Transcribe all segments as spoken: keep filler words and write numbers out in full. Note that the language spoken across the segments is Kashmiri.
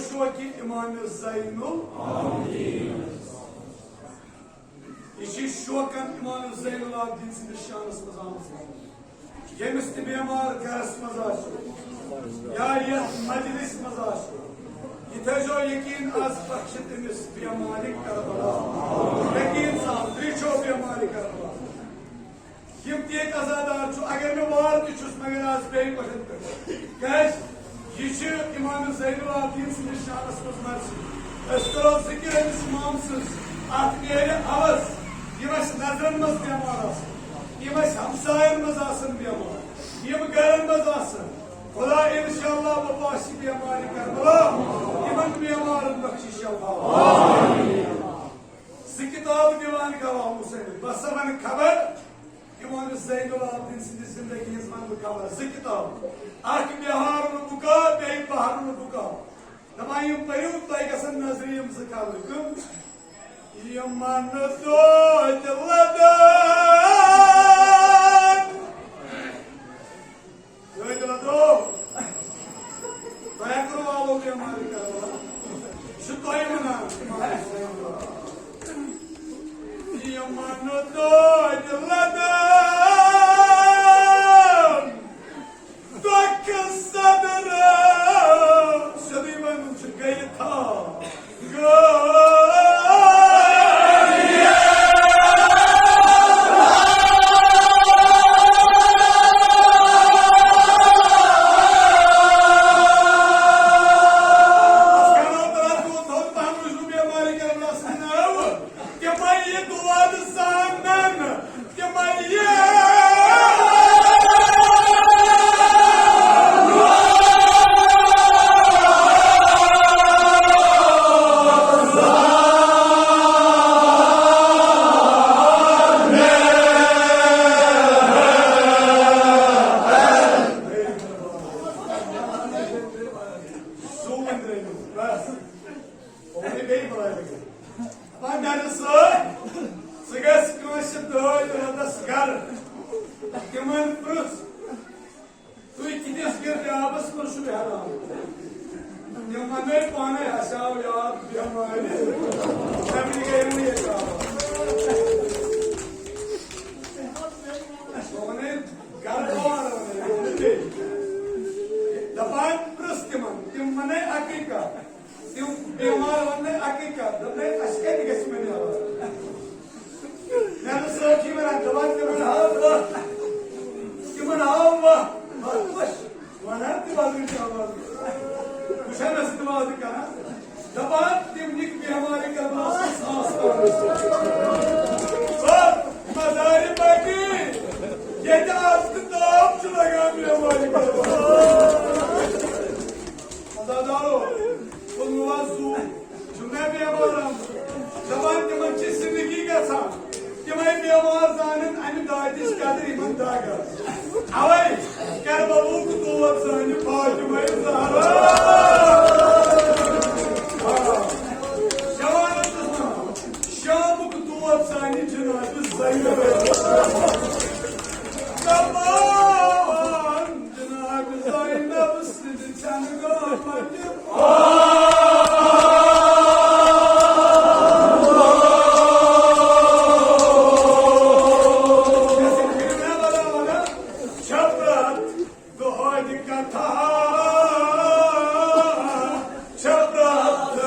شوقِ امام زین العابدین۔ یہِ چھِ شوقن امام زین العابدین سٕنٛدِس شانس منٛز آمٕژ وننہٕ۔ ییٚمِس تہِ بیمار گرس منٛز آسہِ یا یتھ مجلس منٛز آسہِ، یہِ تھٲیزیو یقین، از بخشہِ تٔمِس بیمارِ کربلا۔ یقین سان، تُہۍ چھِو بیمارِ کربلا۔ یِم تہِ ییٚتہِ عزادار چھُ، اگر مےٚ وار تہِ چھُس، مگر آز بیٚیہِ پٮ۪ٹھ پٮ۪ٹھ۔ کیٛازِ؟ یہِ چھِ امام زین العابدین سٕنٛدِس شانس منٛز مرثی۔ أسۍ کرو ذِکِر أمِس امام سٕنٛز، اتھ نیرِ عوض۔ یِم اَسہِ نظرن منٛز بیمار آسن، یِم اَسہِ ہمساین منٛز آسن بیمار، یِم گرن منٛز آسن، خدا انشاءاللہ وۄنۍ آسہِ بیمارِ کربلا، یِمن بیمارن بخشِ شفا۔ زٕ کِتاب دیوان گواہ حسین، بس وۄنۍ خبر، امام زین العابدین سٕنٛدِ زندگی ہٕنٛز ونہٕ بہٕ خبر۔ زٕ کِتاب، اکھ بہار البکا، بیٚیہِ بحر البکا۔ دپان یِم پٔرِو، تۄہہِ گژھن نظرِ یِم زٕ خبرٕ۔ کٕم؟ یِمن توتہِ لدن۔ توتہِ لدو۔ تۄہہِ کٔرٕو آلو بیمارِ کربلا۔ یہِ چھُ تۄہہِ ونان۔ یِمن توتہِ لدن۔ دۄکھٕ صدر سیوٚدُے ونُن چھُ گٔیہِ تھا۔ گٔیہِ۔ اَسہِ کرو ترٛٹھ گوٚو تھوٚد پہم، وٕچھ بہٕ بیمارِ کربلا سٕنٛدِ ناوٕ۔ تِمے یہِ دود زانن، تِمے یہِ۔ سون درٛٲمِو، بس۔ اوٚنُے بیٚیہِ بلایہِ لٔگِتھ۔ دپان، میانہِ سۭتۍ، ژٕ گژھ کٲنٛسہِ دٲدۍ رۄدس گرٕ۔ تِمن پرژھ، تُہۍ کِتھِس گِردِ آبس منٛز چھِو بیہوان؟ تِم وننَے پانے، اسہِ آو یاد بیمارِ۔ تمہِ گٔیہِ نہٕ ییٚتہِ آبس۔ بہٕ ونے، گرٕ کون ونے؟ بہٕ ونے بیٚیہِ۔ دپان، پرژھ تِمن، تِم وننَے اکٕے کتھ۔ تِم بیمار وننَے اکٕے کتھ، دوٚپنَے، اسہِ کتہِ گژھِ وۄنۍ علاج؟ میانہِ سۭتۍ چھِ ونان، دپان، تِمن ہاو وتھ، تِمن ہاو وتھ، وتھ وٕچھ، ونان تہِ بدل چھِ آواز۔ بہٕ چھُس نہٕ سۭتۍ وعدٕ کران، دپان، تِم نِکھ بیمارِ کرنس ساس کرنس۔ مزارِ بقی، ییٚتہِ از کتاب چھُ لگان بیمارِ کرنس۔ عزادارو، کُنوُہ زُو، جمعہ بیمار آمُت۔ دپان تِمن چھِ زندگی گژھان۔ تِمے بیمار زانن امہِ دادِچ قدر یِمن دگ آسہِ۔ اوے کربلُک دود زانہِ فاطمہ زہرا۔ آ۔ جوانن چھُس ونان، شامُک دود زانہِ جناب زینب۔ دپان جناب زینب سٕنٛدِ چنہٕ گامہٕ تہِ۔ چھےٚ پرٛٮ۪تھ دۄہَے کتھا، چھےٚ پرٛٮ۪تھ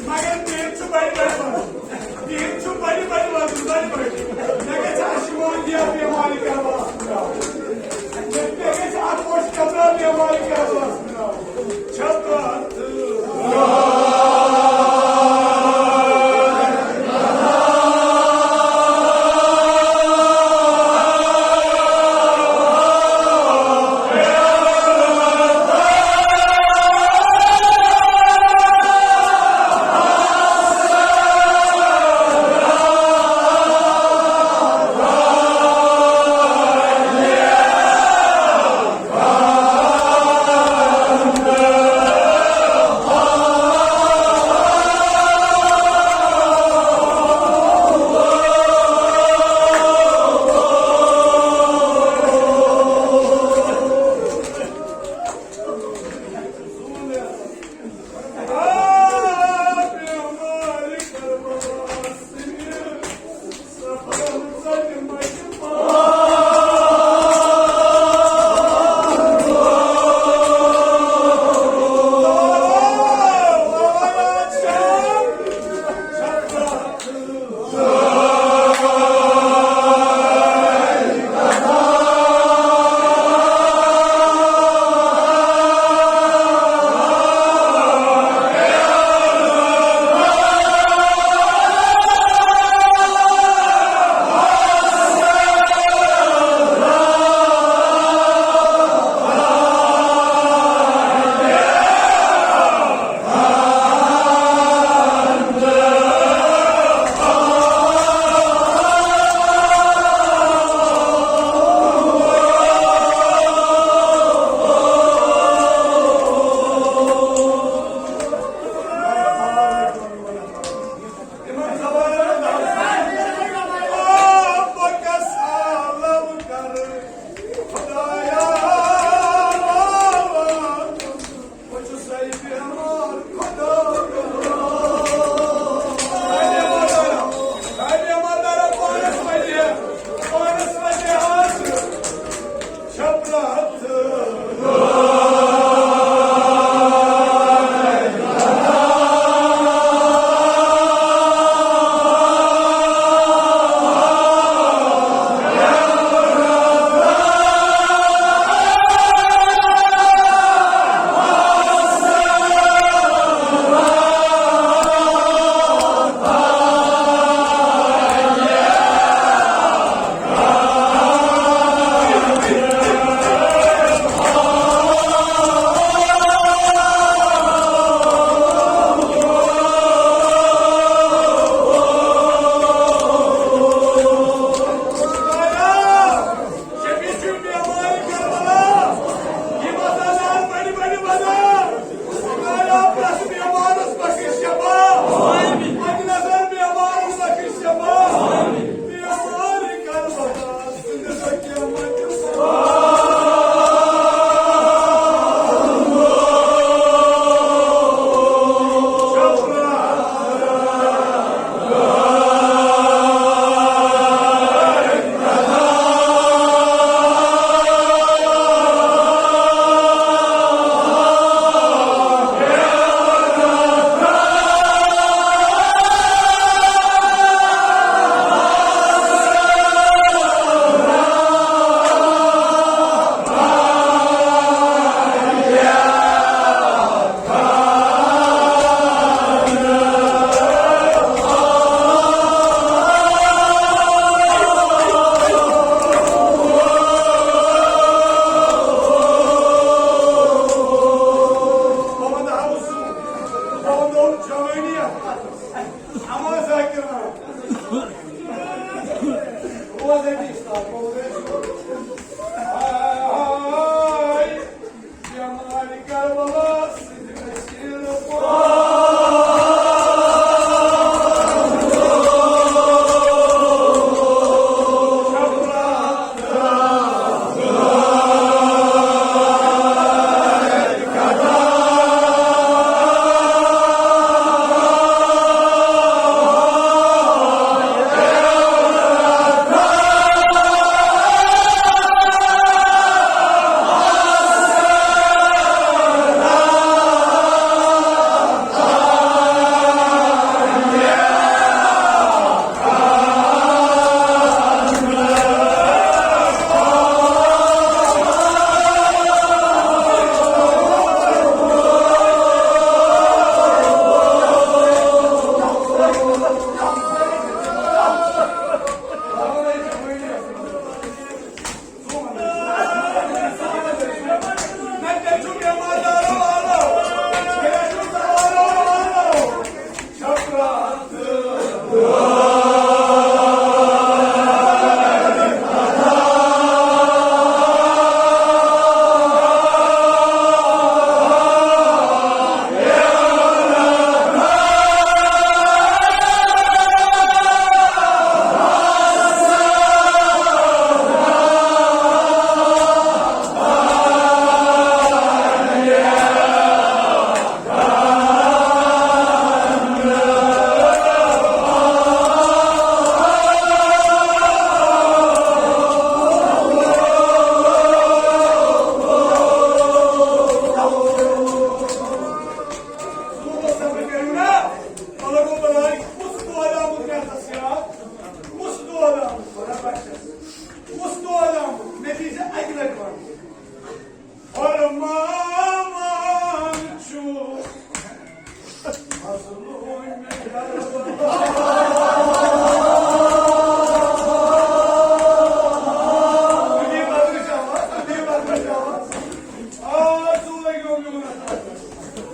مگر بِہِتھ چھُ بَڑِ بَڑِ وَنُن۔ بِہِتھ چھُ بَڑِ بَڑِ وَنُن، بَڑِ بَڑِ۔ مےٚ گژھِ اَشہِ ماجہِ یا بیمارِ کَرٕ بہٕ اَتھ ناو۔ مےٚ گژھِ اَتھ پوشہِ کَترا بیمارِ کَرٕ بہٕ اَتھ ناو۔ چھا کَتھ؟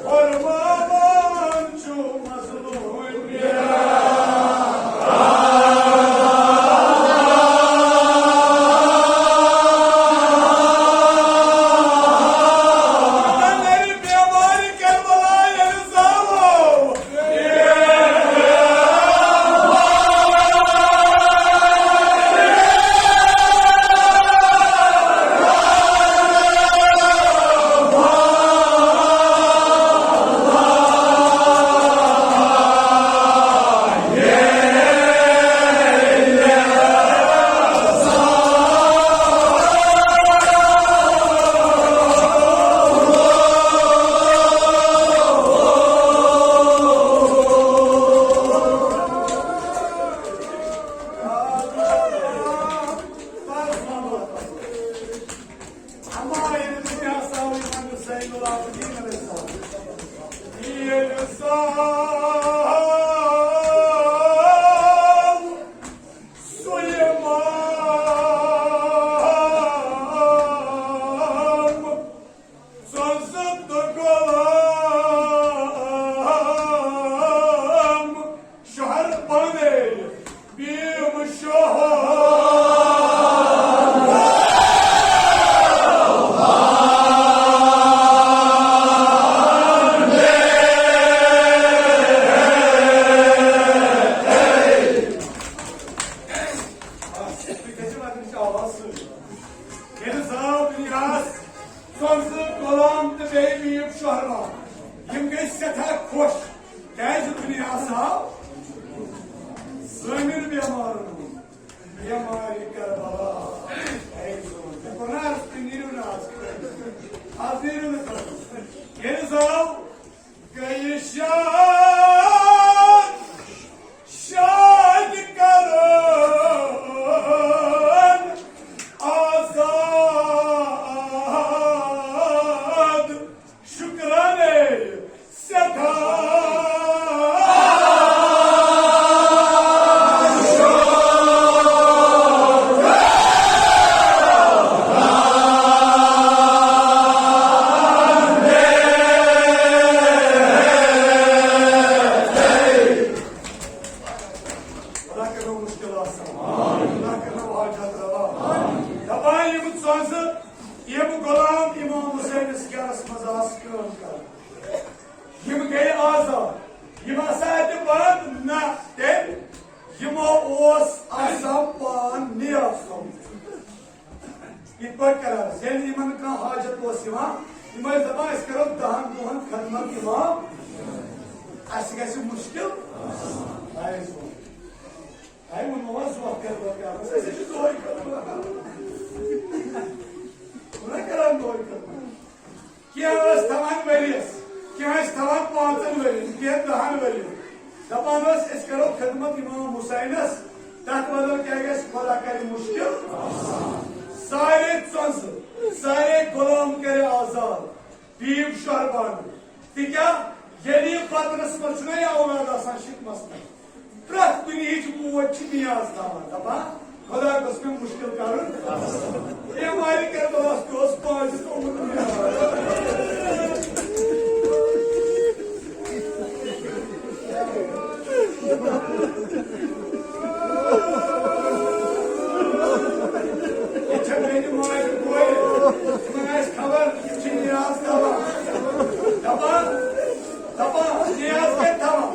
فرماوان چھُ مظلوم۔ شہر پانے بیم شہر۔ ییٚلہِ زاو دُنیاہَس سۄنٛزٕ غلام تہٕ بیٚیہِ میٖر شہرام، یِم گٔے سٮ۪ٹھاہ خۄش۔ کیٛازِ دُنیاہَس آو ضٲمِر بٮ۪مارَن ہُنٛد، بٮ۪مارِ کربلا۔ اے زوٗن، مےٚ کوٚر نہ عرض، تُہۍ نیٖرِو نہٕ آز۔ آز نیٖرِو نہٕ کانٛہہ۔ ییٚلہِ زاو گٔیہِ شاد، شاد کرن آزاد۔ شُکرانے سٮ۪ٹھاہ۔ خۄدا کٔرِو مُشکِل آسان۔ خۄدا کٔرِو حاجت روا۔ دَپان یِم سۄنٛزٕ، یِم غلام امام حسینس گرس منٛز آسہٕ کٲم کران، یِم گٔے آزاد۔ یِم ہسا اتہِ بنٛد نہ تیٚلہِ، یِمو اوس آسان پان نیاز تھوٚمُت۔ یِتھ پٲٹھۍ کران، ییٚلہِ یِمن کانٛہہ حاجت اوس یِوان، یِم ٲسۍ دَپان، "أسۍ کرو دَہَن دۄہَن خدمت اِمام، اَسہِ گژھِ مُشکِل۔" آے سون۔ آے ووٚنمو وۄنۍ زوکھ خدمت کرنَس، أسۍ حظ چھِ دۄہَے خدمت کران۔ چھُنہ کران دۄہَے خدمت؟ کینٛہہ ٲسۍ تھاوان ؤریَس، کینٛہہ ٲسۍ تھاوان پانٛژَن ؤرِیَن، کینٛہہ دَہَن ؤرِیَن۔ دَپان ٲسۍ، أسۍ کَرو خدمت اِمام حُسینَس، تَتھ بدل کیٛاہ گژھِ؟ خۄدا کَرِ مُشکِل۔ سارے ژۄنٛزٕ، سارے غلام کَرِ آزاد، بیٖب شہربانو۔ تِکیٛاہ ییٚلہِ یہِ بدنَس منٛز چھُنہ یہِ اولاد آسان شِکمَس منٛز، پرٛٮ۪تھ کُنہِ ہِچ موج چھِ نیاز تھاوان، دَپان، "خۄدا گوٚژھ مےٚ مُشکِل کَرُن۔" اے مالِک کربلاہَس تہِ اوس پانٛژِ تومُت نیاز۔ یہِ چھےٚ مےٚ تہِ ماجہِ کورِ، تِمَن آسہِ خبر، یِم چھِ نیاز تھاوان۔ دَپان، دَپان، نیاز کَتہِ تھاوان؟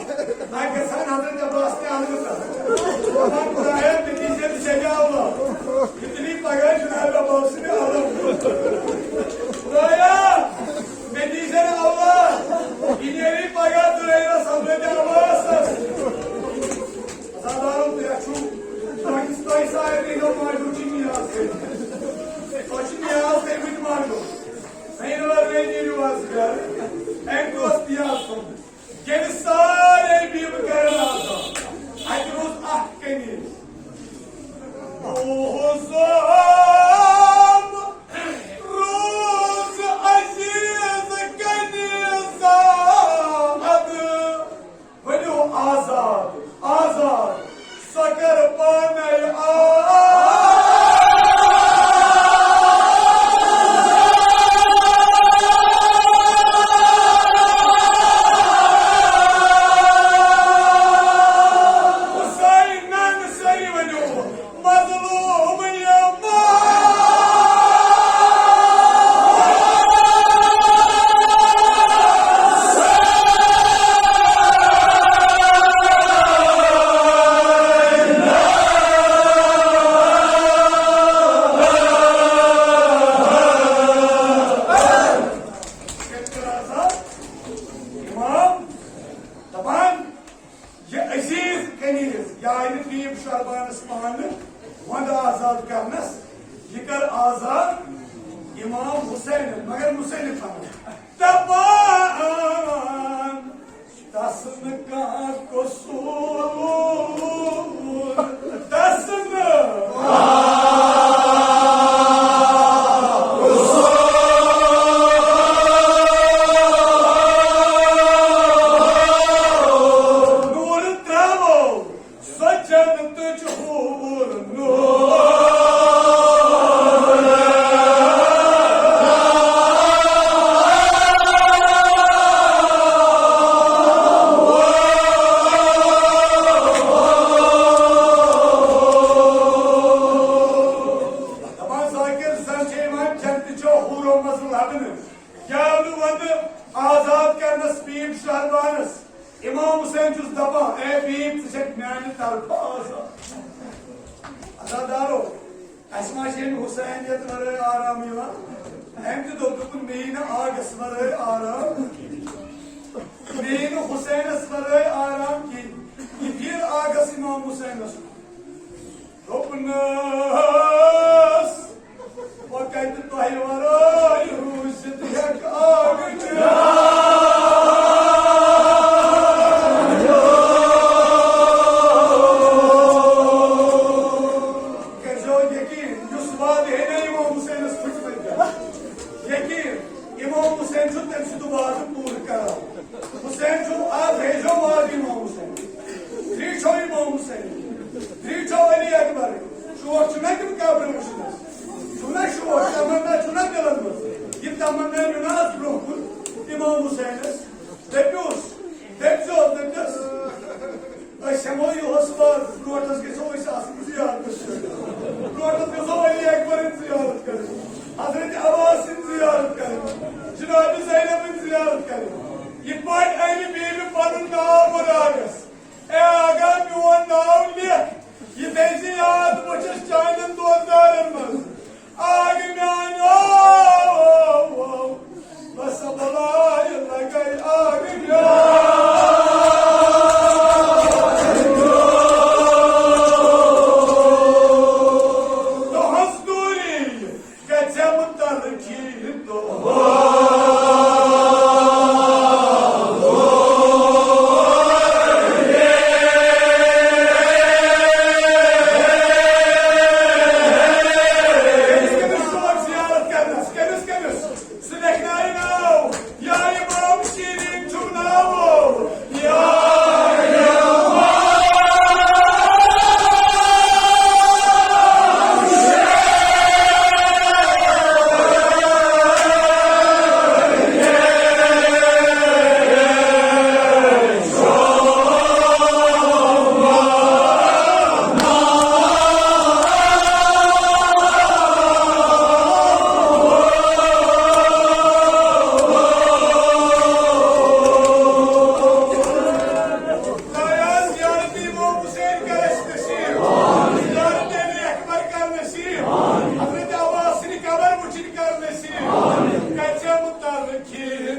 نہ گژھان حضرت عباس تہِ البتہ۔ دَپان، "خدایا، مےٚ دیٖزِ ژےٚ تہِ اولاد۔ یُتھ نہٕ پگاہ جناب عباس سٕنٛدِ عالم۔ خدایا، مےٚ دیٖزِ اولاد۔ یہِ نیرِ پگاہ درٲیرَس حضرت عباسَس۔" عزادارو، تُہۍ چھِو، تۄہہِ، تۄہہِ سارنٕے یِمو ماجو چھِ نیاز کٔرمٕتۍ۔ تۄہہِ چھِ نیاز کٔرمٕتۍ ماجو۔ وۄنۍ یِنہٕ وٲلۍ نیٖرِو آز گرٕ۔ اَمہِ دۄہ اوس نیاز تھوٚمُت۔ چانہِ بیٖب شہبانس پانہٕ وۄندٕ آزاد کرنس، یہِ کر آزاد امام حسین، مگر مصنف ونان، دپان، تس نہٕ کانٛہہ قصوٗر، تس نہٕ نوٗر ترٛاوو، سۄ جنتٕچ حوٗر نوٗر۔ دپان ذاکر زن چھِ یِوان جنتٕچو حوٗرو منٛز لبنہٕ۔ گیونہٕ وۄندٕ آزاد کرنس بیٖب شہبانس۔ امام حسین چھُس دپان، اے بیٖب، ژٕ چھکھ میانہِ طرفہٕ آزاد۔ عزادارو، اسہِ ما چھِ أمۍ حسینیت ورٲے آرام یِوان؟ أمۍ تہِ دوٚپ، دوٚپُن، مےٚ یی نہٕ آگس ورٲے آرام، مےٚ یی نہٕ حسینس ورٲے آرام کِہیٖنۍ۔ یہِ پھِر آگس امام حسینس۔ دوٚپنَس، "بہٕ کَتہِ تۄہہِ وَرٲے روٗزِتھ ہٮ۪کہٕ آگہٕ چٮ۪تھ؟" کٔرۍزیو یقیٖن، یُس وعدٕ ہے نہ امام حسینَس پھٕٹمٕتۍ۔ یقیٖن، امام حسین چھُ تٔمۍ سُنٛد وعدٕ پوٗرٕ کران۔ حسین چھُ آز ہیٚچھو وادی امام حسین۔ تریچھو امام حسین۔ تریچھو علی اکبر۔ شوق چھُنہ تِم قبرٕ وٕچھنس؟ چھُنہ شوق؟ تمنا چھُنہ دِلن منٛز؟ یہِ تمنا نیوٗ نہ آز برونٛہہ کُن امام حسینس۔ دٔپِوس، دٔپۍزیوس، دٔپۍزیوس، أسۍ ہٮ۪مو یُہُس وعدٕ، برونٛٹھس گژھو أسۍ آسٕنۍ زیارتس پٮ۪ٹھ۔ برونٛٹھس گژھو علی اکبرٕنۍ زیارت کرٕنۍ، حضرت عباسٕنۍ زیارت کرٕنۍ، جناب زینبٕنۍ زیارت کرٕنۍ۔ یِتھ پٲٹھۍ اَمہِ بیبہِ پنُن ناو ووٚن آگس، اے آگا، میون ناو لیکھ، یہِ تھٲیزِ یاد بٔٹھِس چانٮ۪ن دوستدارن منٛز۔ آگہٕ میانیو، بس بلایہِ لگے آگہٕ میانیو۔ تُہنٛز دوٗری گژھٮ۪م ترقی دۄہ۔ کٔمِس چھُ زیارت کرنس؟ کٔمِس، کٔمِس؟ سُہ لیکھنایہِ ناو، یا امام شیرین چھُم ناو، یا زیارت امام حسین کر اسہِ نصیب۔ زیارت علی اکبر کر نصیب۔ حضرت عباس سٕنٛدِ قبر وٕچھِنۍ کر نصیب۔ گژھٮ۪م ترقی۔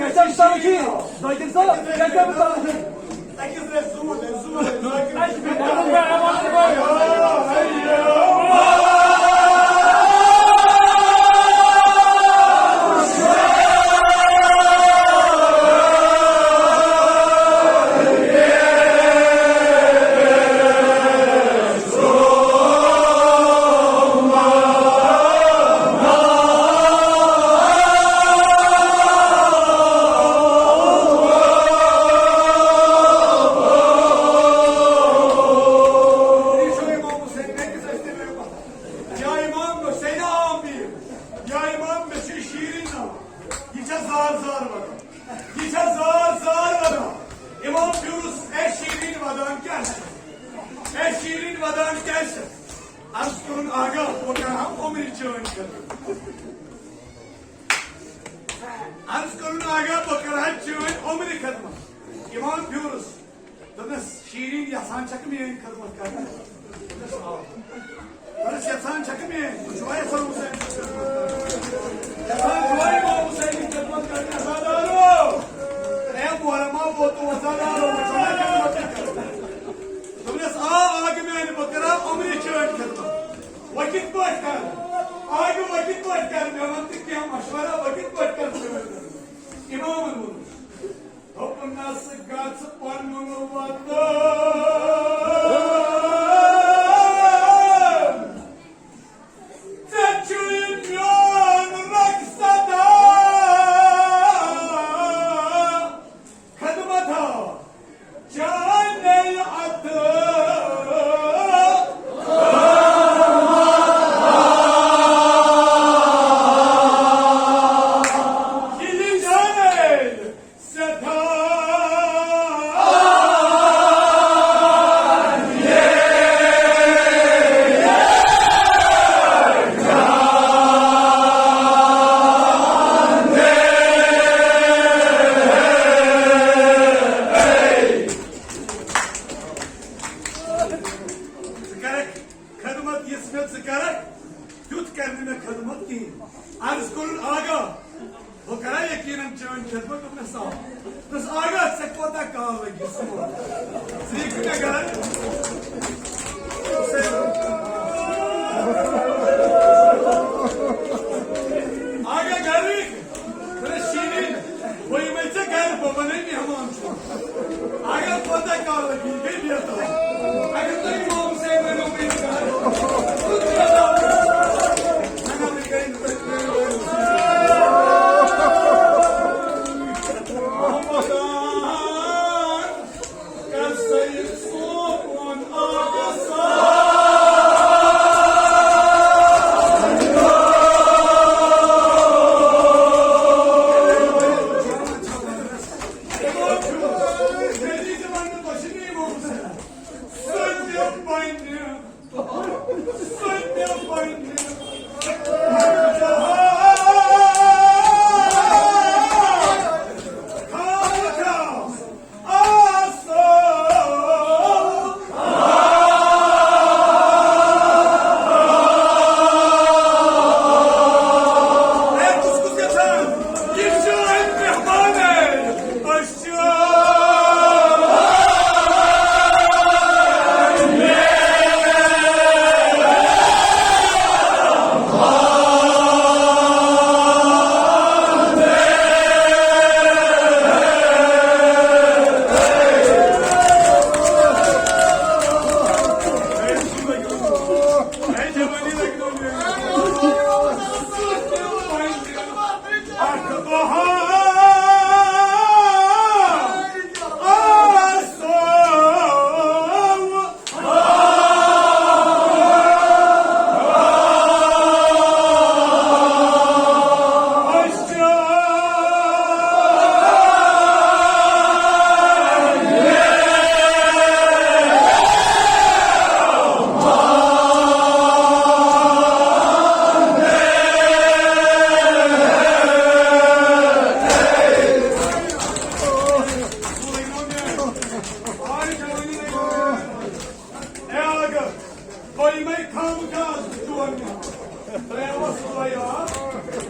گژھِ اَمہِ تَلہٕ کِہیٖنۍ۔ ذٲکِر صٲب، گژھِ اَمہِ تَلہٕ کِہیٖنۍ۔ یژھان چھکھ میٲنۍ خدمت کرٕنۍ؟ دوٚپنس، یژھان چھکھ میٲنۍ؟ ژٕ چھُوا یژھان حسین؟ یژھان چھُوا امام حسینٕنۍ خدمت کرٕنۍ؟ عزادارو! اے محرما ووتو عزادارو، وۄنۍ چھُوا خدمت کرٕنۍ؟ دوٚپنس، آ، آ، گٔے میانہِ، بہٕ کرٕ عمرِ چٲنۍ خدمت۔ وۄنۍ کِتھ پٲٹھۍ کرٕ؟ آ، گٔے وۄنۍ کِتھ پٲٹھۍ کرٕ؟ مےٚ وَن تہٕ کینٛہہ مشورہ، وۄنۍ کِتھ پٲٹھۍ کرٕ؟ امامن ووٚنُس۔ دوٚپنس، گژھ پنُن وطن ژےٚ چھُے میون رۄخ سدا خدمت ہا چانے اتھ۔ ییٚلہِ جانے سدا۔ ژٕ کرکھ خدمت، یِژھ مےٚ ژٕ کرکھ، تیُتھ کرِ نہٕ مےٚ خدمت کِہیٖنۍ۔ عرض کوٚرُن، آغا، بہٕ کرا یقیناً چٲنۍ خدمت۔ دوٚپنس، آ۔ دوٚپنس، آغا، ژےٚ کوتاہ کال لگہِ یہِ سون؟ ژٕ یِکھ مےٚ گرٕ؟ آغا گرٕ یِکھ؟ دوٚپنس، شیٖرِن، بہٕ یِمے ژےٚ گرٕ، بہٕ بنے مہمان چھُس۔ اگر کوتاہ کال لگہِ، یہِ گٔے بیتاب۔ اگر تُہۍ امام حسین ؤنِو، بہٕ یِمہٕ گرٕ۔ نہ، نہ، وۄنۍ گٔے نہٕ تۄہہِ۔ محمد خان، کر سید صوبُن آغا سان۔ اے آغا، تۄہہِ یِمے خامخاہ آز چون مہمان۔ تۄہہِ آوا سُہ یاد؟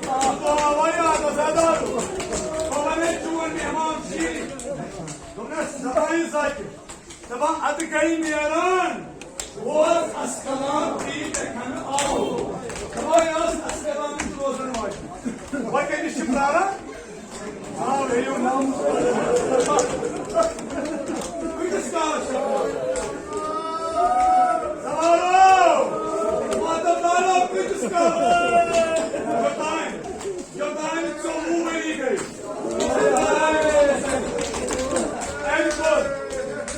آ، تۄہہِ آوا یاد، عزادارو؟ بہٕ وَنے چون مہمان شیٖرِتھ۔ دوٚپنَس، زبانہِ ذاکِر۔ دَپان، اَدٕ گٔے نیران۔ اوس اَسقلان تی تہِ کھَنہٕ آو۔ دَپان، یہِ ٲس اَسقلانٕچ روزَن واجِنۍ۔ وۄنۍ کٔمِس چھِ پرٛاران؟ آ، ہیٚیِو ناو۔ کۭتِس کالَس چھِ؟ سوالو، ماتم دارو، کۭتِس کالَس؟ یوٚتام، یوٚتام ژوٚوُہ ؤری گٔے۔ اَمہِ پَتہٕ،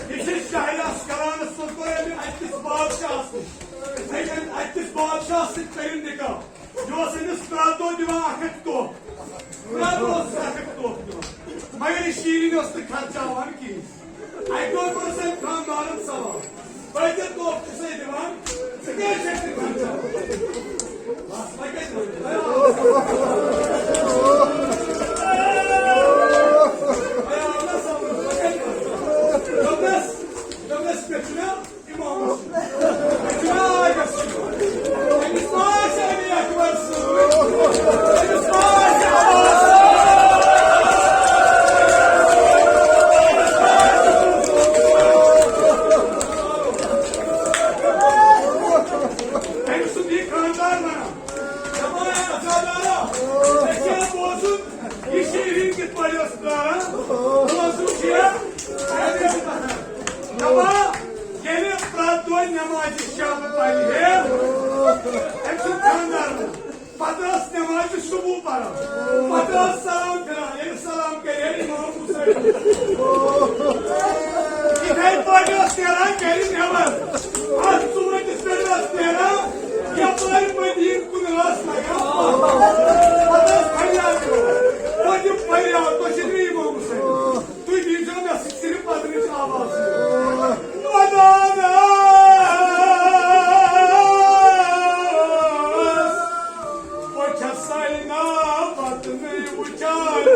یہِ چھِ شاہہِ عسقلانَس منٛز کوٚر أمۍ اَکِس بادشاہَس نِش۔ أکِس بادشاہَس سۭتۍ کٔرِن نِکاح۔ یہِ اوس أمِس پرٛٮ۪تھ دۄہ دِوان اَکھ اَکھ تحفہٕ۔ پرٛٮ۪تھ دۄہ اوس اَکھ اَکھ تحفہٕ دِوان۔ مگر یہِ شیٖرِن اوس نہٕ خرچاوان کِہیٖنۍ۔ اَکہِ دۄہ کوٚرُس أمۍ خانٛدارَن سوال، "تۄہہِ کیٛاہ تحفہٕ چھُو سا دِوان؟ ژٕ کیٛازِ چھَکھ نہٕ خرچاوان؟" بَس، وۄنۍ کیٛاہ دِمو؟ تۄہہِ آو نہ سَمٕجھ، وۄنۍ کیٛاہ دِمو؟ دوٚپنَس، دوٚپنَس، "مےٚ چھُنہ یِتھَے پٲٹھۍ ٲس نیران گرِ نٮ۪بر۔ اَتھ ژوٗنٛٹھِس پٮ۪ٹھ ٲس نیران، یَپٲرۍ مٔدیٖنہٕ کُن ٲس لگان۔ پَتہٕ ٲس فریاد کران، "تۄہہِ چھِ فریاد، تۄہہِ چھِ غریٖب آمٕژ سَنٕنۍ۔ تُہۍ دیٖزیو مےٚ صرف پَتہٕ رٕچ آواز۔" ودانا وچھسَے نا وطنٕے وٕچھان۔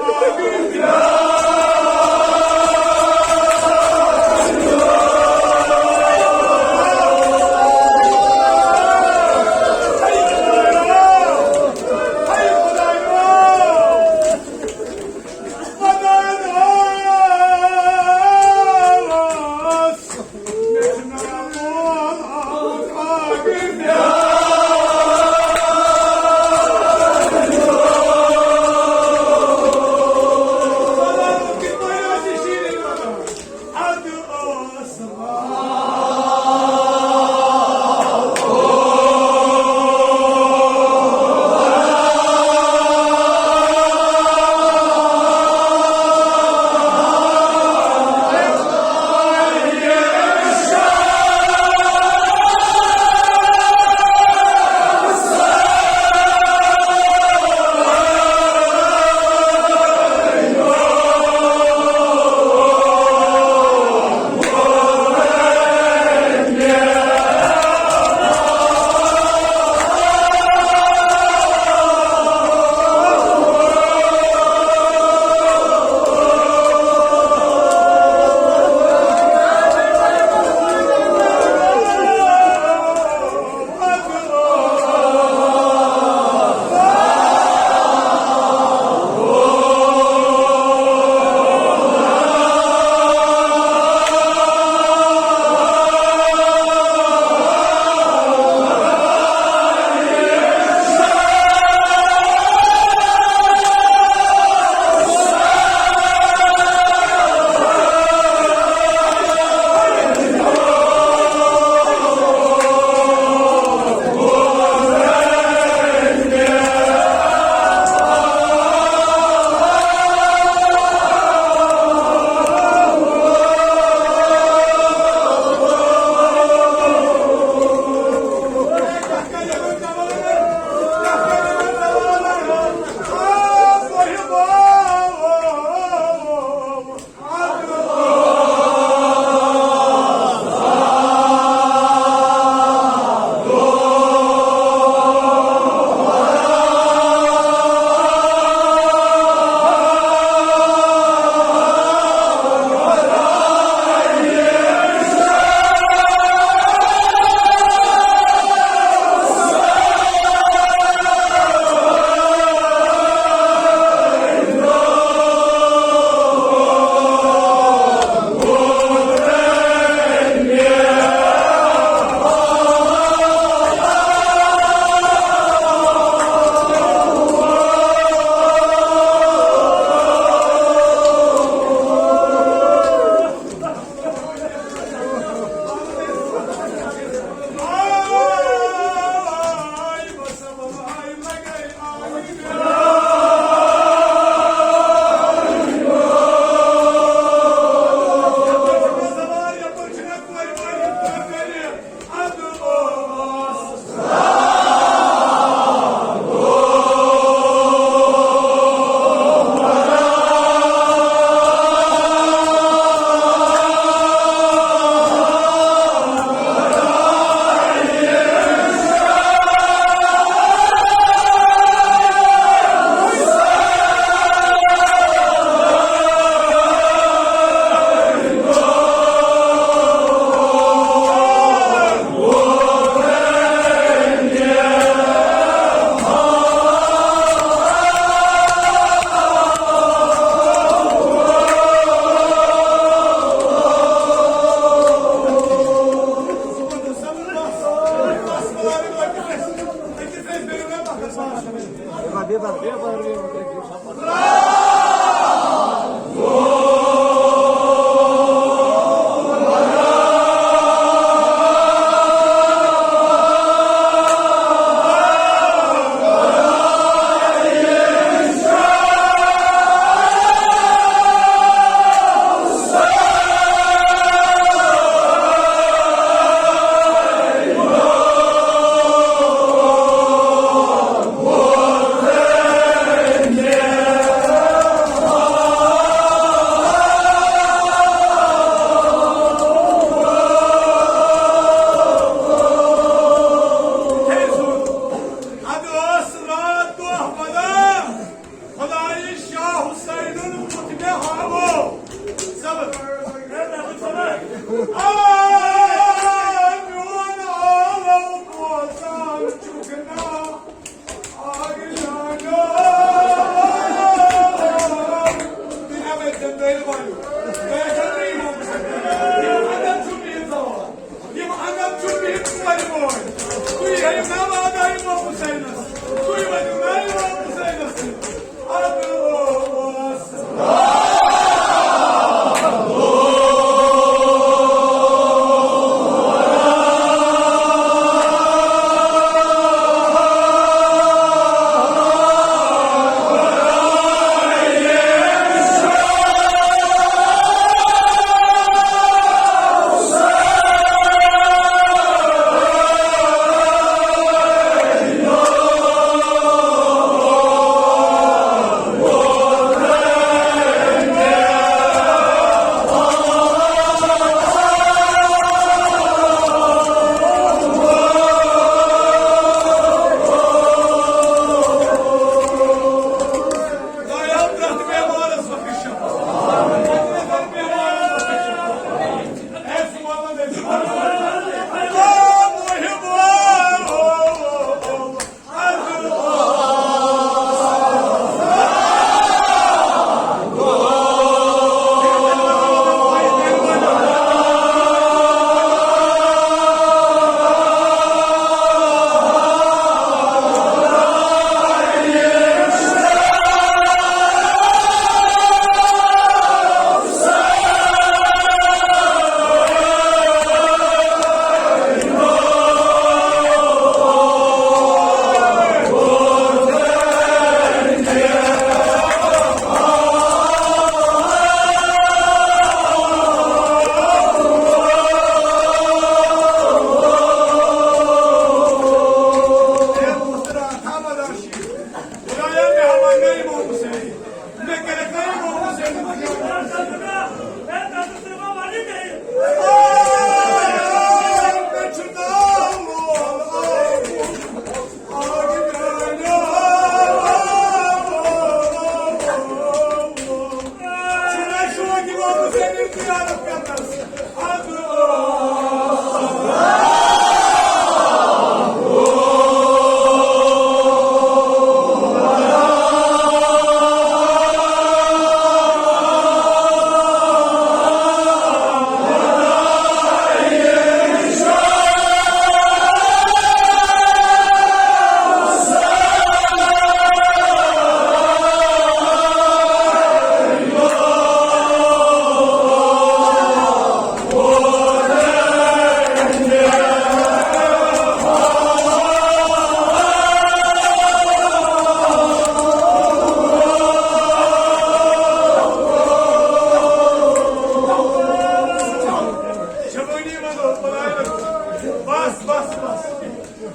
جوانی منٛز اوس بلاے لگومُت۔ بس، بس، بس۔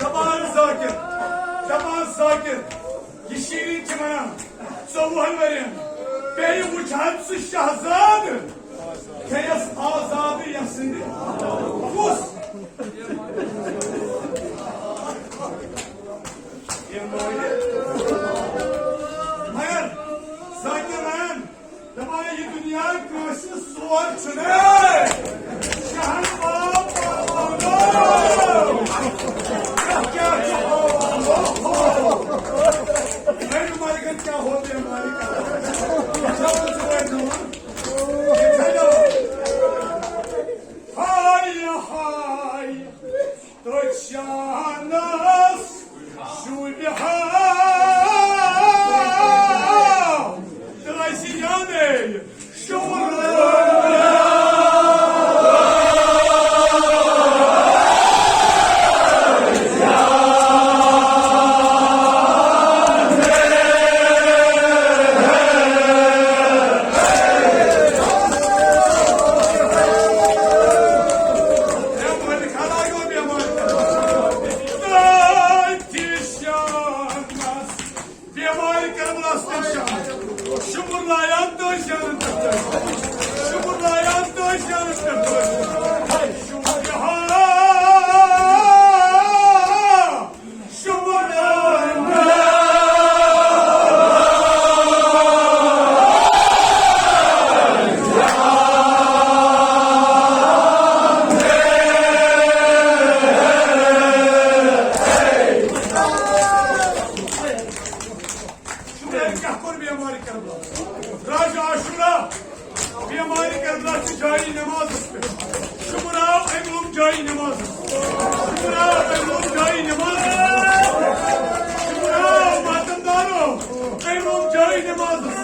دپان ذاکر، دپان ذاکر، یہِ شیٖرِن چھِ ونان، ژوٚوُہن ؤرین بیٚیہِ وٕچھ ہن سُہ شہزادٕ، کھیٚیس آزادٕ یسٕنٛدِ کُس؟ یہِ مٲلِک۔ مگر ذاکر ونان، دپان، یہِ دُنیا کٲنٛسہِ سور چھُنہٕ۔ شہن باب پروانو۔ کیٛاہ چھُ پروانو؟ ہے، ملکن کیٛاہ ہو بے مالک؟ ہاے، ہاے۔ تہٕ شانس شوٗبہِ ہا تہٕ آسہِ یادے شُمر۔ بیمارِ کربلاہس پٮ۪ٹھ شہادت۔ شُمر لایان تہٕ شہادت پٮ۪ٹھ۔ شُمر لایان تہٕ شہادت پٮ۪ٹھ۔ شُمر ہا۔ شُمر لایان۔ شُمرن کیٛاہ کوٚر بیمارِ کربلا؟ راجہ عاشورہ، بیمارِ کربلا چھِ جاری نمازس پٮ۪ٹھ۔ شُمر آو اَمہِ لوٚم جاری نمازس۔ شُمر آو اَمہِ لوٚم جاری نمازس۔ شُمر آو ماتم دارو، اَمہِ لوٚم جاری نمازس۔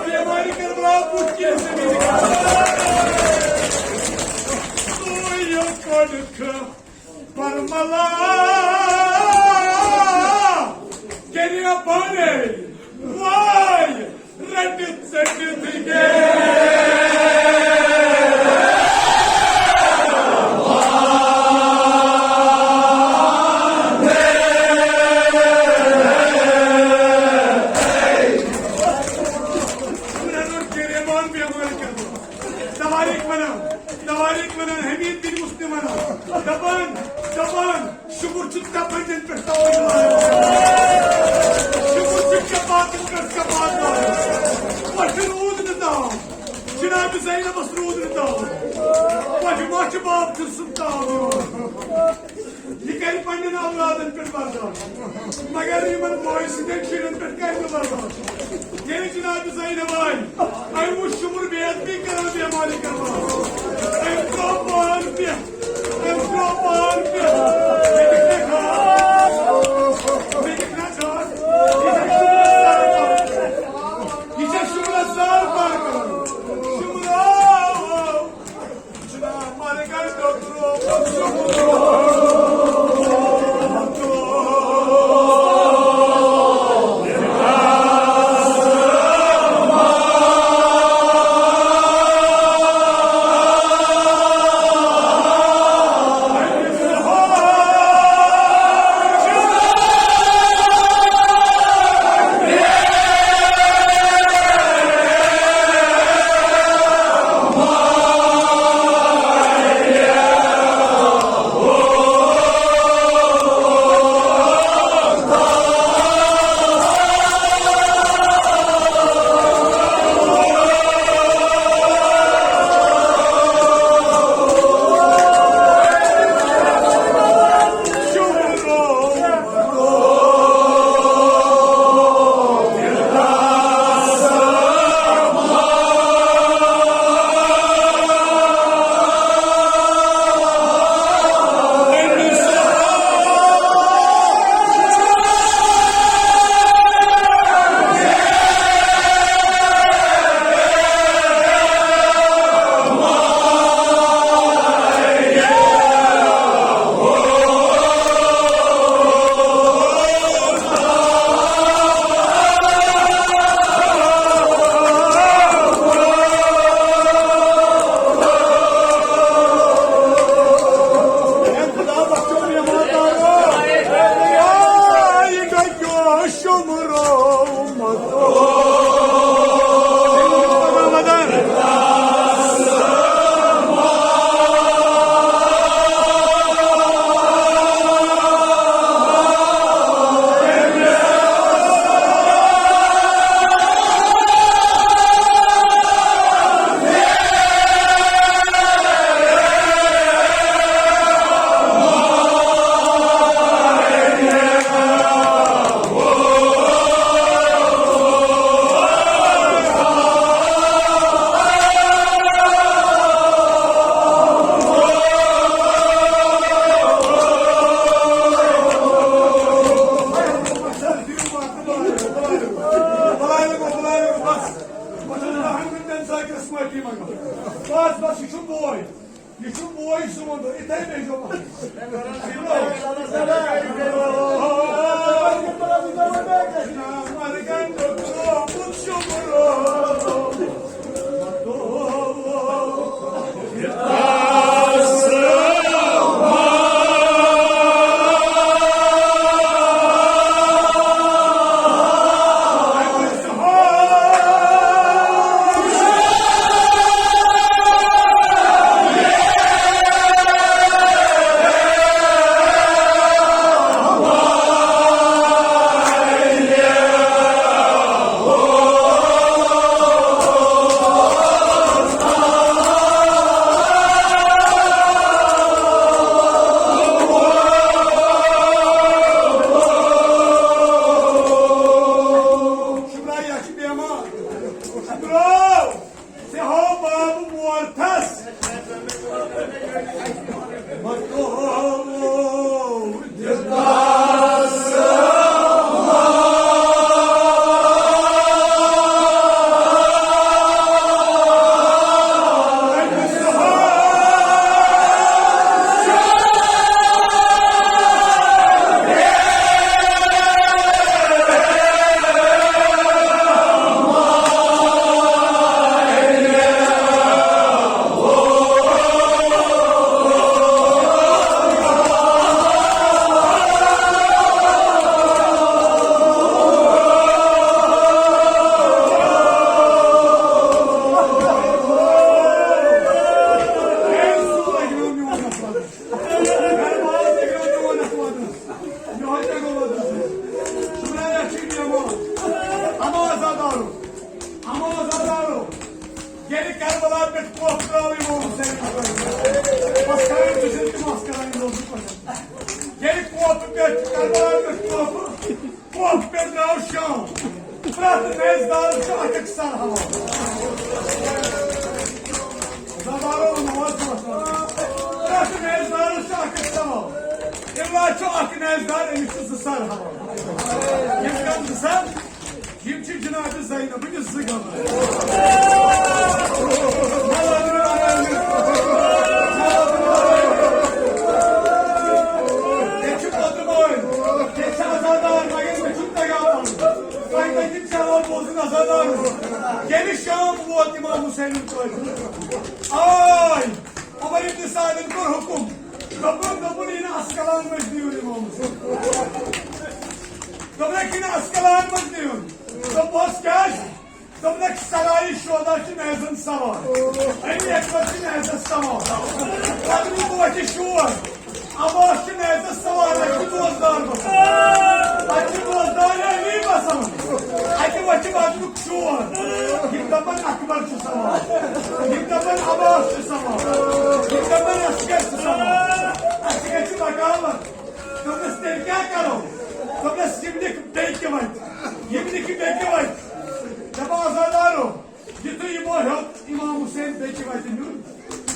بیمارِ کربلا بُتھ کِنۍ زمین۔ تو یہِ کٔڑکھ برملا، کٔرِو پانے وٲے رٔٹِتھ ژٔٹِتھ گٔے۔ عمران اور گریبان بیمار کر دو۔ تواریخ بناو۔ تواریخ ونان، حمید بن مسلم ونان، دپان، دپان، شُمر چھُ تپٲرۍ پٮ۪ٹھ تاج والان۔ شُمر چھُ چپاتن پٮ۪ٹھ چپات والان۔ وۄنۍ روٗد نہٕ تاو۔ جناب زینبس روٗد نہٕ تاو۔ وۄنۍ ما چھُ باب تٔمۍ سُنٛد تاو یِوان؟ یہِ کرِ پننٮ۪ن اولادن پٮ۪ٹھ برداشت، مگر یِمن بٲے سٕنٛدٮ۪ن شُرٮ۪ن پٮ۪ٹھ کرِ نہٕ برداشت۔ ییٚلہِ جناب زینب آیہِ، أمۍ وُچھ شُمر بے ادبی کران بیمارِ کران۔ أمۍ ترٛوو پان پٮ۪ٹھ، أمۍ ترٛوو پان پٮ۪ٹھ۔ مےٚ دِکھ نا گاش، مےٚ دِکھ نا گاش۔ یہِ چھےٚ شُمرس زار پار کران۔ یہِ چھےٚ شُمرس زار پار کران۔ شُمرا! یہِ چھُ بوے سون، یِتھَے کٔنۍ چھُ پَکُن۔ شُکرا، یہِ چھُ بیمار۔ شُکرا۔ ژےٚ ہو بابہٕ مورتھس۔ یِہوٚے تہِ گوٚو وۄنۍ۔ شُکریہ چھُ نِمو۔ اَما عزادارو، اَما عزادارو، ییٚلہِ کربلا پٮ۪ٹھ کوپھ درٛاو اِمام حُسینَس پٮ۪ٹھ، بس کران چھُ تِم ٲس کران یِم لوگ پٲٹھۍ۔ ییٚلہِ کوپھ پٮ۪ٹھ، کربلا پٮ۪ٹھ کوپھ، کوپھ پٮ۪ٹھ درٛاو شام، پرٛٮ۪تھ نیزدارَس چھُ اَکھ اَکھ سر حوالہٕ۔ زبانو نوز وسان۔ پرٛٮ۪تھ نیزدارَس چھُ اَکھ اَکھ سوال۔ اِلا چھُ اَکھ نیزدار، أمِس چھِ زٕ سَر ہاوان۔ یِم کَم زٕ سَر؟ یِم چھِ جناب زینبٕنۍ زٕ گَمہٕ۔ ییٚتہِ چھِ پوٚتُر بٲے، ییٚتہِ چھِ عزادار، مگر مےٚ چھُنہٕ تَگان وَنُن۔ تۄہہِ کَتہِ چھِ چاوَل بوزُن عزادار؟ ییٚلہِ شام ووت اِمام حُسینَن کٲلۍ آے۔ عمر ابن سعدن کوٚر حُکُم، دوٚپُن، دوٚپُن، یہِ نہٕ عسقلان منٛز دِیِو اِمامس۔ دوٚپنَکھ، یہِ نہٕ عسقلان منٛز دِیُن۔ دوٚپہَس، کیٛازِ؟ دوٚپنَکھ، سرایہِ شودا چھِ نیزن سوار، علی اکبر چھِ نیزس سوار، پتہٕ گوٚو اَتہِ شور۔ عباس چھُ نیزس سوار، اَتہِ چھُ دوستدار بسان۔ اَتہِ چھُ دوستدار علی بسان۔ اَتہِ وۄتھِ بدرُک شور۔ یِم دَپَن اکبر چھُ سوار۔ یِم دَپَن عباس چھُ سوار۔ یِم دَپَن اصغر چھُ سوار۔ اَسہِ گژھِ بغاوت۔ دوٚپنَس، تیٚلہِ کیٛاہ کَرو؟ دوٚپنَس، یِم نِکھ بیٚکہِ وَتہِ۔ یِم نِکھ بیٚکہِ وَتہِ۔ دَپان، عزادارو، یُتھُے یِمو ہیوٚت اِمام حُسین بیٚکہِ وَتہِ نیُن،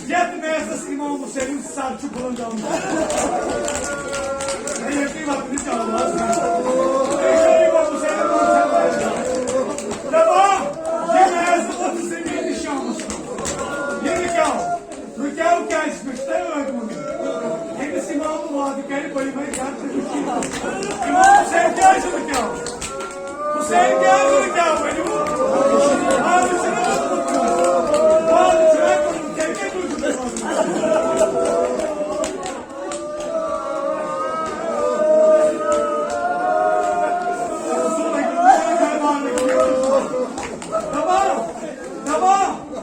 یَتھ میزَس اِمام حُسینُن سَر چھُ بُلند آمُت۔ مےٚ ییٚتی وَتنٕچ آواز۔ اِمام حُسینُن سَر۔ دَپان، یہِ میز ووت زٔمیٖنہِ شامَس منٛز۔ یہِ رُکیو۔ رُکیو کیٛازِ؟ مےٚ چھُ تۄہہِ ٲدۍ ووٚنمُت۔ ییٚمِس اِمام وعدٕ کَرِ، بہٕ یِمَے گَرٕ تہٕ وٕچھِ۔ اِمام حُسین کیٛازِ رُکیو؟ حسین کیٛازِ رُکیو؟ ؤنِو۔ وعدٕ چھُنہ کوٚرمُت۔ وعدٕ چھُنہ کوٚرمُت۔ تیٚلہِ کیٛاہ تُہۍ چھِو دَپان؟ دَپان، دَپان،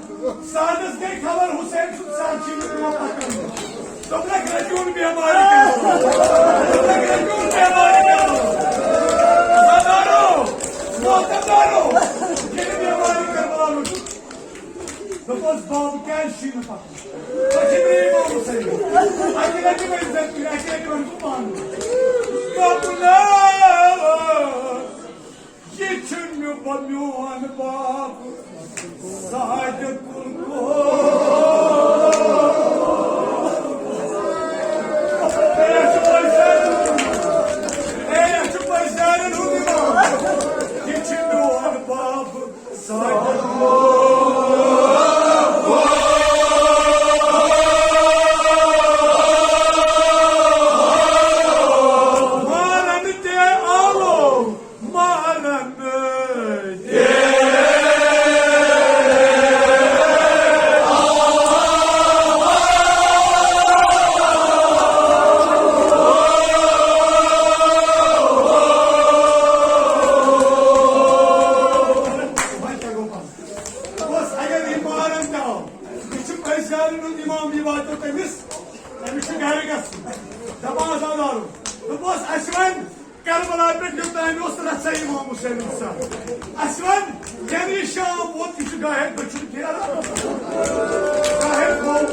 سادس گٔے خبر، حسین سُنٛد سر چھُ یہِ برٛونٛہہ پکان۔ دوٚپنَکھ، رٔٹِوُن بیمارِ کربلا۔ دوٚپنَکھ، رٔٹِوُن بیمارِ کربلا۔ عزادارو، محترم دارو، ییٚلہِ بیمارِ کربلا روٚٹُکھ، دوٚپُس، بابہٕ کیٛازِ چھُے نہٕ پکان؟ پٔتھِم رے محمد صٲب۔ اَکہِ لَٹہِ ؤنۍ زَن تُہۍ، اَکہِ لَٹہِ وَنہٕ بہٕ پانہٕ۔ دوٚپُن، یہِ چھُ مےٚ، بہٕ میون باب ساجد گُل۔ اے، اَسہِ چھُ پٔزۍ زیادٕ، اے، اَسہِ چھُ پٔزۍ زیادٕ ہُنٛد اِمام۔ یہِ چھُ میون باب ساجد گُل۔ یہِ واتیو تٔمِس، أمِس چھُ گرٕ گژھُن۔ دَپان عزادارو، دوٚپمَس، اَسہِ وَنہِ کربلا پٮ۪ٹھ یوٚتام اوس رَژھا امام حسین سان۔ اَسہِ وَنہِ، یعنی شام ووت، یہِ چھُ گاہے دٔچھُن پھیران۔ گاہے کھووُر،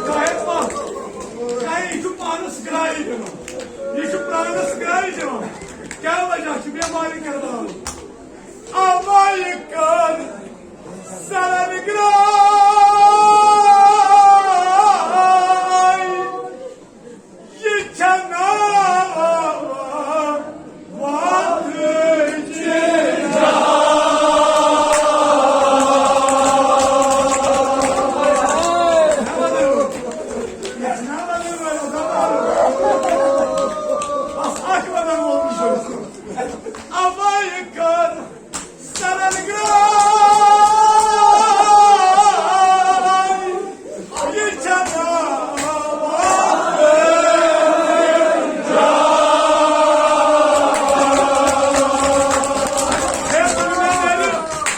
گاہے پَتھ۔ گاہے یہِ چھُ پانَس گرٛایہِ دِوان۔ یہِ چھُ پانَس گرٛایہِ دِوان۔ کیٛاہ وجہ چھُ؟ بیمارِ کربلا۔ اَوَے کٔر سرن گرٛاے، یہِ چھَنہٕ وَتھ چینج۔ بس اکھ وَنان وول چھُس۔ اَوَے کٔر سرن گرٛاے، یہِ چھَنہٕ وَتھ۔ ہے، ؤنِو مےٚ میٛانہِ،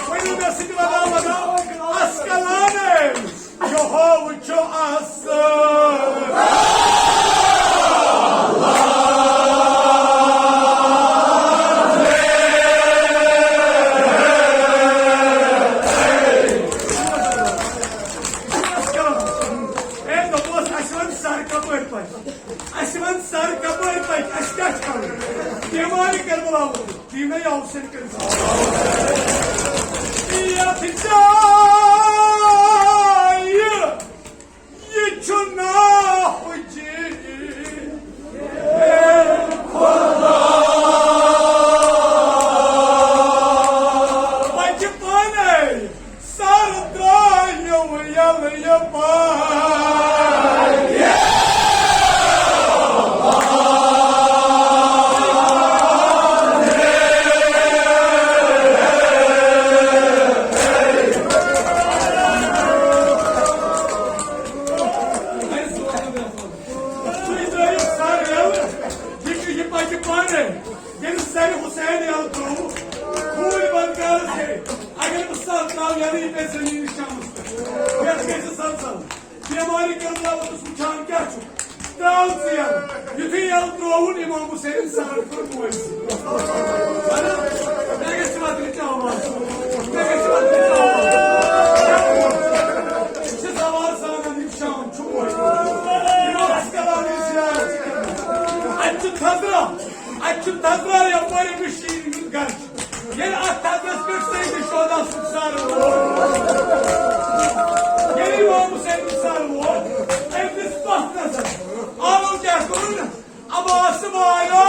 ؤنِو مےٚ سۭتۍ وَداو وَداو، اَسکَلانَے۔ یہِ ہو چھُ اَصٕل۔ ہے، دوٚپمَس، اَسہِ وَن سَر کَپٲرۍ پَکہِ؟ اَسہِ وَن سَر کَپٲرۍ پَکہِ؟ اَسہِ کیٛاہ چھُ کَرُن؟ بیمارِ کربلا ووت۔ تی مےٚ یہِ حسین کٔرِتھ۔ یَتھ جایہِ یہِ چھُ ناحُجی خدا۔ بَچہِ پانَے۔ سر ترٛٲیِو یَلہٕ یہِ پاے۔ تُہۍ ترٛٲیِو سر یَلہٕ، یہِ چھُ، یہِ پَکہِ پانَے۔ ییٚلہِ سرِ حسین یَلہٕ ترٛوو، خوٗنۍ بَنٛد کَرَس گٔے۔ اگر بہٕ سَر ترٛاوٕ یَلہٕ، یہِ پیٚیہِ زٔمیٖنہِ شامَس پٮ۪ٹھ۔ یَتھ گژھِ سَلسَل۔ بیمارِ کربلا ووتُس وٕچھان کیٛاہ چھُ۔ ترٛاو ژٕ یَلہٕ۔ یُتھُے یَلہٕ ترٛووُن، امام حسین سَرَن کوٚر موج سۭتۍ۔ مےٚ گژھِ وَترِ تہِ آواز۔ مےٚ گژھِ وَترِ تہِ آواز۔ یہِ چھِ زوال زانان، یہِ شام چھُ موج۔ یِمو اَسہِ کَران یہِ زیارت۔ اَتہِ چھُ تھزرا۔ اَتہِ چھُ تَزرا یَپٲرۍ أمِس شیٖرِتھ گَرٕ۔ ییٚلہِ اَتھ تَزرَس پٮ۪ٹھ سید شہدا سُنٛد سَر ووت، ییٚلہِ امام حسین سُنٛد سَر ووت، أمۍ دِژ پَتھ نظر۔ آو کیٛاہ کوٚرُن؟ عباس والیو۔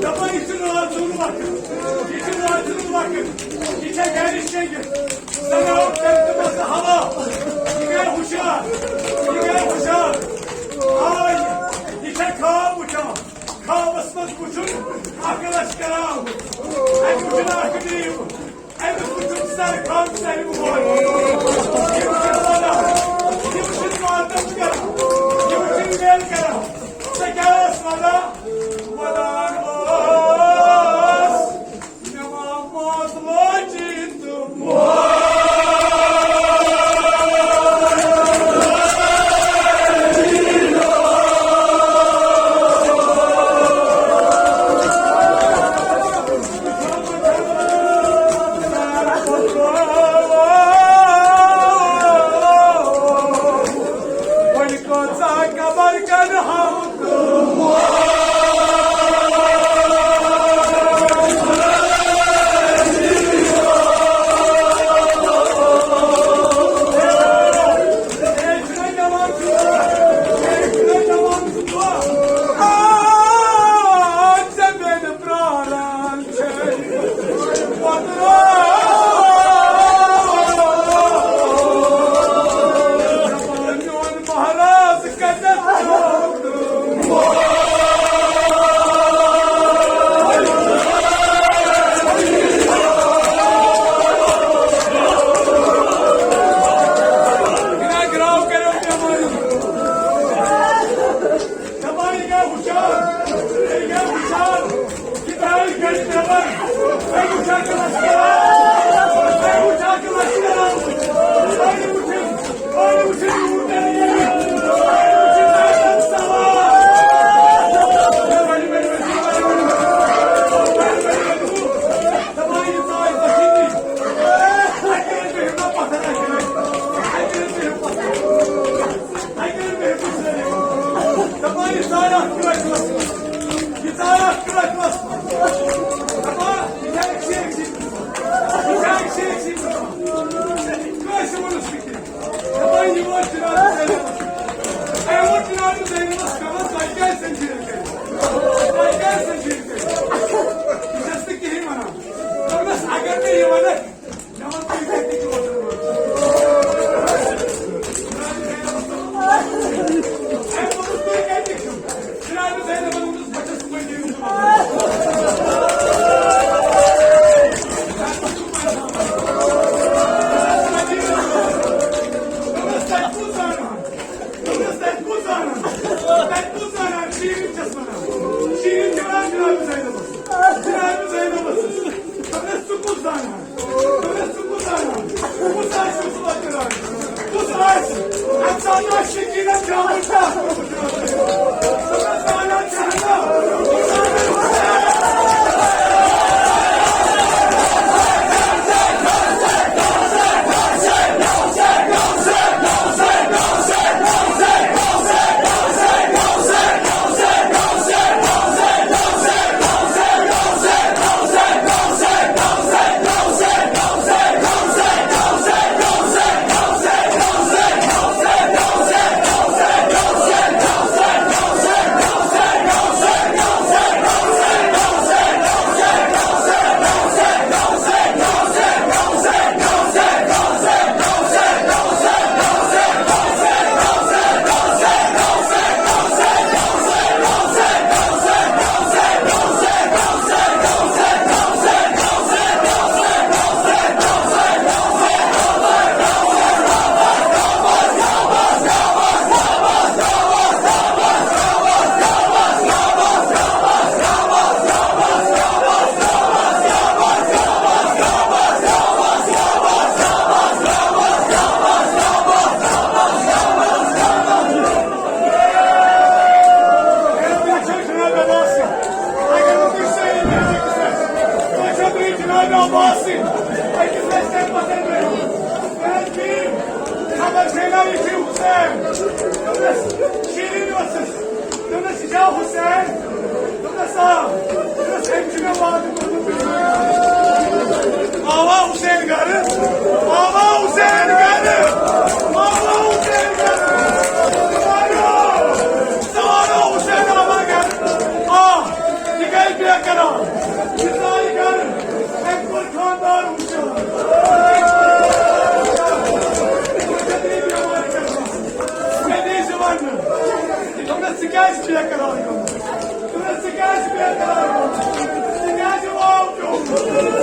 دَپان، یہِ چھُ راتھ سُنٛد وقت۔ یہِ چھُ راتھ سُنٛد وقت۔ یہِ چھےٚ گرِ شیٚنگِتھ۔ زنان کٔرۍ تٔمِس حوالہٕ۔ یہِ گٔے ہُشار۔ یہِ گٔے ہُشار۔ آ، یہِ چھےٚ خواب وٕچھان۔ خوابس منٛز وٕچھُن اکھ لشکر آو۔ اَتہِ وٕچھُن اکھ غریٖب۔ أمِس وٕچھُن سر خان سر وول۔ یِم چھِ وَنان، یِم چھِ ماتم کران، یِم چھِ ویل کران۔ ژےٚ کیٛاہ ٲس وَنان؟ وَنان ٲس، مےٚ ما موت لوجی تہٕ موت۔ یہِ ژاو اَتھ کٲفِلَس منٛز۔ دَپان، یہِ چھا أکسٕے، أکسٕے۔ یہِ چھا أکسٕے، أکسٕے۔ کٲنٛسہِ ووٚنُس نہٕ کینٛہہ۔ دَپان، یہِ ووت جناب زینبَس۔ أمۍ ووٚن جناب زینبَس، دوٚپمَس، تۄہہِ کیٛازِ سنجیٖد کٔرِو؟ تۄہہِ کیٛازِ سنجیٖد کٔرِو؟ بہٕ چھَس نہٕ کِہیٖنۍ وَنان۔ دوٚپمَس، اگر نہٕ یہِ وَنَکھ، خبر چھے نا، یہِ چھُ حسین۔ دوٚپنَس، شیٖرِن ٲسٕس۔ دوٚپنَس، یہِ چھا حسین؟ دوٚپنَس، آ۔ دوٚپنَس، أمۍ چھُ مےٚ وعدٕ کوٚرمُت۔ آوا حسین گرٕ؟ آوا حسین گرٕ؟ آوا حسین گرٕ؟ سوارو، سوارو حسین آوا گرٕ؟ آ، یہِ گٔے بے قرار۔ یہِ ژایہِ گرٕ۔ أمۍ کوٚر خانٛدار۔ مےٚ دِژ یہِ وننہٕ۔ دوٚپنَس، ژٕ کیٛازِ چھُ بے قرار گوٚمُت؟ دوٚپنَس، ژٕ کیٛازِ چھُ بے قرار گوٚمُت؟ ژٕ کیٛازِ چھُ واو پیوٚمُت؟